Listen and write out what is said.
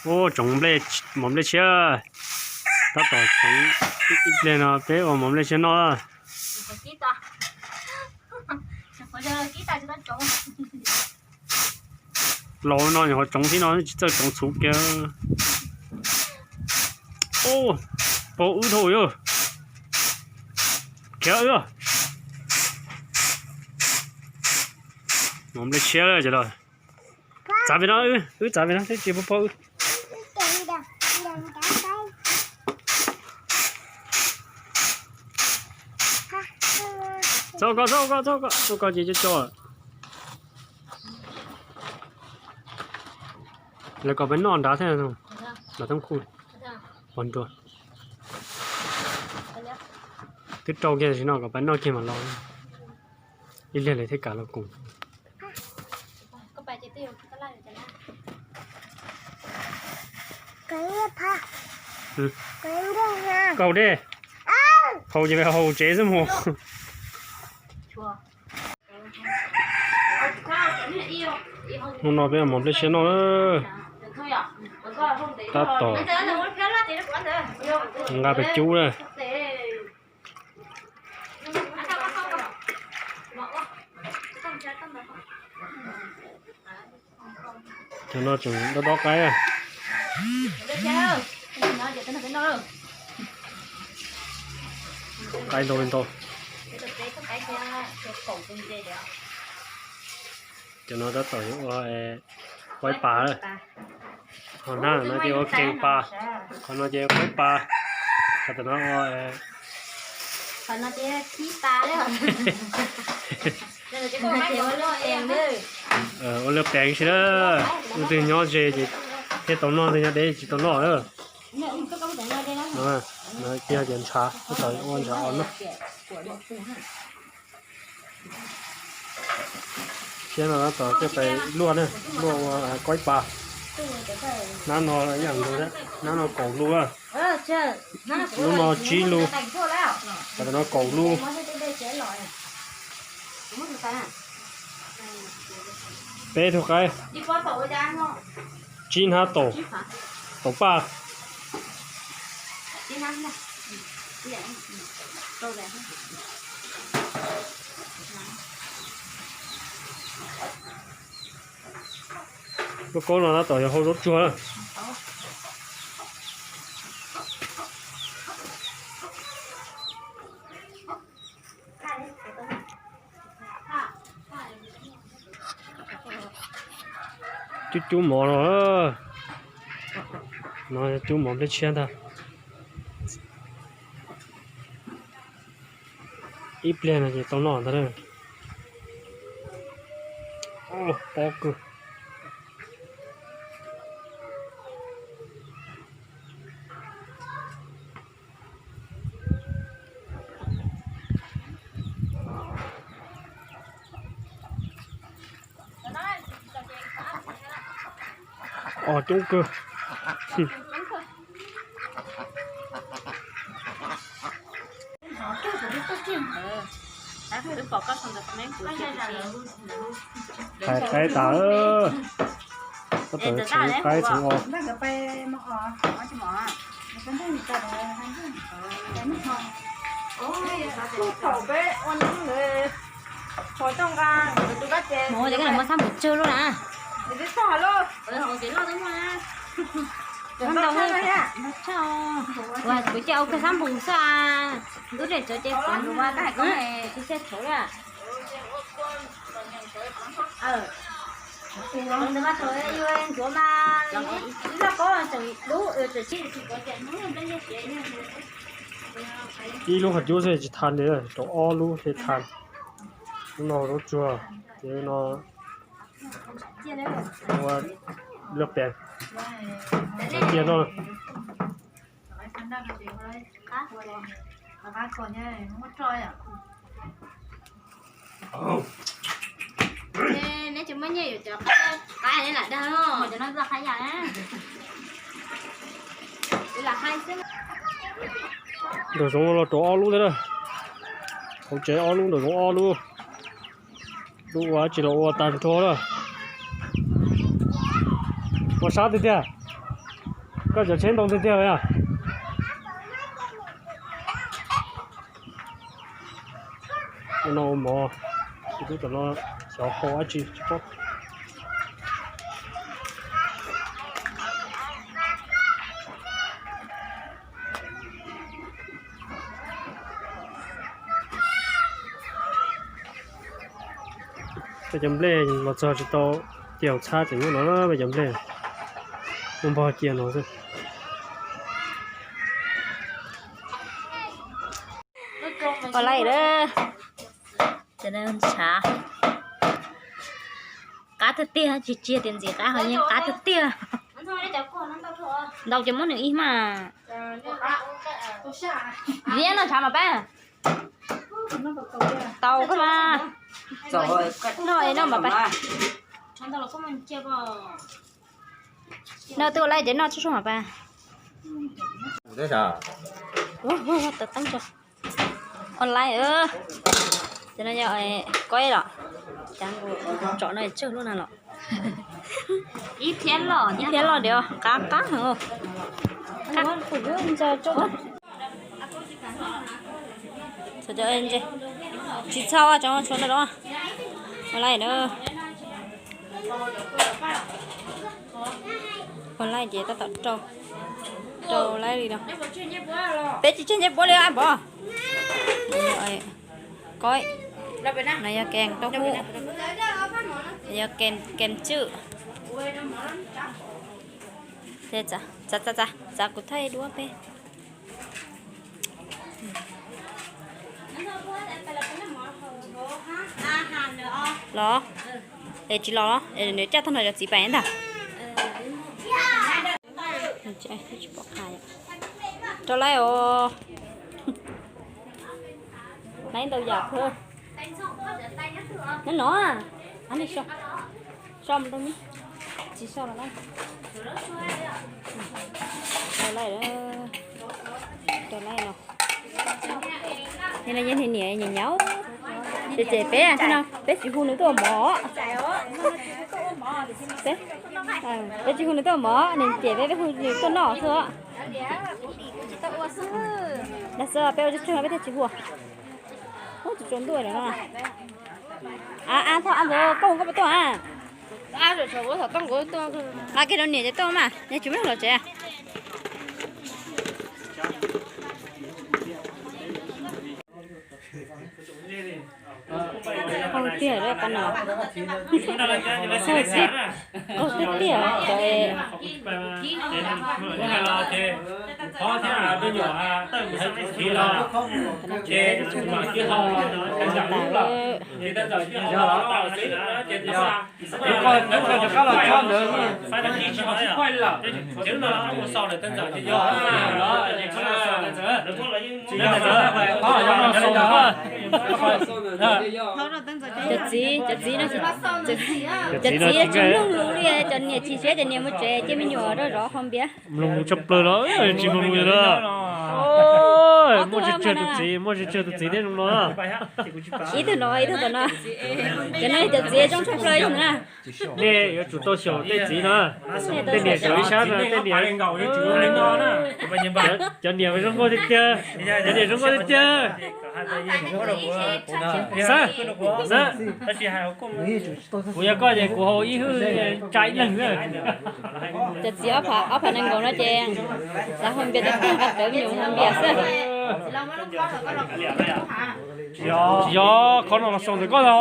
Ua tsoov mov nplej tshiab, tab tom tsoov ib pliag no peb ua mov nplej tshiab noj. Laus no nyuam qhuav tsoov thiab no tsis txawj tsoov txhuv kiag. Ua, paug wb dhau yog, khiav wb. Mov nplej tshiab cov los, txav pem no, wb txav pem no thiab tsis paug paug wb. Txhob koj, txhob koj, txhob koj, txhob koj ces cov cov. Lawv kom peb noj nrad thiab, nrad thoob khu, pog nruas. Twb rau kiag tam sim no kom peb noj kiag mam los. Ib pliag lawv thiaj kam los koom. Kaus dej, haus ces haus tsev xwb mus. Hnub no peb mov nplej tshiab noj. Tab tom nqa pem cub na. Cov no tseem dob dob qaib. Qaib ntau li ntau. Cov no tab tom yuav ua qaib pas. Qhov no ces ua khees pas, qhov no ces ua qaib pas, qhov tom no ua, qhov no ces ua lwj peev xwb na. Leej twg nyob ze ces thiaj tau noj, leej twg nyob deb tsis tau noj lawm. Tig cov ntshav, tab tom ua ntshav os no. Tshiab no tab tom coj pais luaj na, luaj ua qaib pas. Hnab no ib yam nkaus thiab, hnab no kaum lub, lub no tsib lub, qhov no kaum lub. Peb tug qaib, tsib hnab taum, taum paj. Lub kaub no tab tom yog hau zaub tsuag na. Cub cub mov no, no cub mov nplej tshiab ntag. Ib pliag no ces tau noj ntag. Pob kawg. Os coob kawg. Hais qaib tas, koj tawm tsev qaib tsev os. Mus ces koj muab xab npum tsawg lub na. Kuv cia ua kawg xab npum xwb. Ntub dej tsawv ces kuv ua tag kuv tsis tshua tshauv li. Ntawd mas thaum yus ntxuav mas ib lub kaub tseem dub, tseem tsis. Ib lub qhov cub xwb tsis tha li, rau ob lub thiaj tha. Lub no lub tsuag, ces no ua lub pev, cia no. Neb tsis muaj nyiaj yuav cov qaib, qaib neb lam dag, cov no lam hais yam. Nraum zoov no los rau ob lub thiab na. Hauv tsev ob lub, nraum zoov ob lub. Lub ua tsis los ua tag nrho lawm. Ua sab tiag tiag. Koj cov tsheb ntau tiag tiag yom? No ua mov, tub tom no xyov hau dab tsi tsis paub. Peb cov nplej los txog tsis tau cia hauv txhab tseem nyob no, peb cov nplej muaj npog cia no xwb. Ua laij a, cov no ntshav qab tiag tiag, tsis tsis tias ntxim qab, ho yeej qab tiag tiag. Ntau ces muab nws ib mas. Liab no ntshav mas pab. Tau koj mas. No es no mas pab. No twb ua laij ces noj tsuj tsuj mas pab. Tawm teeb tso. Online, cov no yog koib los, cas tsom no tsawg lub na los. Ib phiab loj diam, qab qab heev. Tsis txhob tso tshuav ntawd los. Online na. Online ces tab tom rau, rau laib li no. Peb tsis tseg ncej puab li ab Npov. Koib, no yog kees taub hub, yog kees tswj. Txav, txav, txav kuv thaij duab peb. Los, es tsis los, nws caj tag nrho cov txiv pais ntag. Rau laib os. Laib ntau yam kawg. Nyob no, so mus rau mi, tsis so los laib. Rau laib, rau laib no. Yog no yog niam nyaum nyaum, ces peb no peb tsis hu nws tuaj ua mov. Peb tsis hu nws tuaj ua mov, nws cem peb, peb hu nws tuaj noj xwb. Dag xwb peb ua tsawg tsawg peb thiaj tsis hu. Ub, tsis tsaus ntuj lawm no. A, a, thov a ntawd koj hu koj puas tuaj a? Nqa kiag rau niam ces tuaj mas, niam tsis muaj los tsev. Qaug tiag, qaug tiag tiag. Cov txiv, cov txiv no, cov txiv tsis mloog lus li, cov niam tsis siab, cov niam mus tsev cia me nyuam rau zov qhov npias. Mloog lus tshaj plaws los tsis mloog lus li. Muaj tsawg tsawg tus txiv, muaj tsawg tsawg tus txiv thiab zoo no. Ib tug no, ib tug tom no. Cov no cov txiv zoo tshaj plaws na. Nej yuav tsum tau xyaum tej txiv no. Tej niam xyaum ib sab no, tej niam, cov niam zoo nkauj tiag tiag. Cov niam zoo nkauj tiag tiag. Xav, xav, kuv yog koj ces kuv haus ib hwj tsa ib leeg na. Cov txiv ob phav nees nkaum no ces xav haus npias tiag tiag, nqa rawv me nyuam haus npias xwb. Tsis yog, qhov no los xaus ntawm koj los.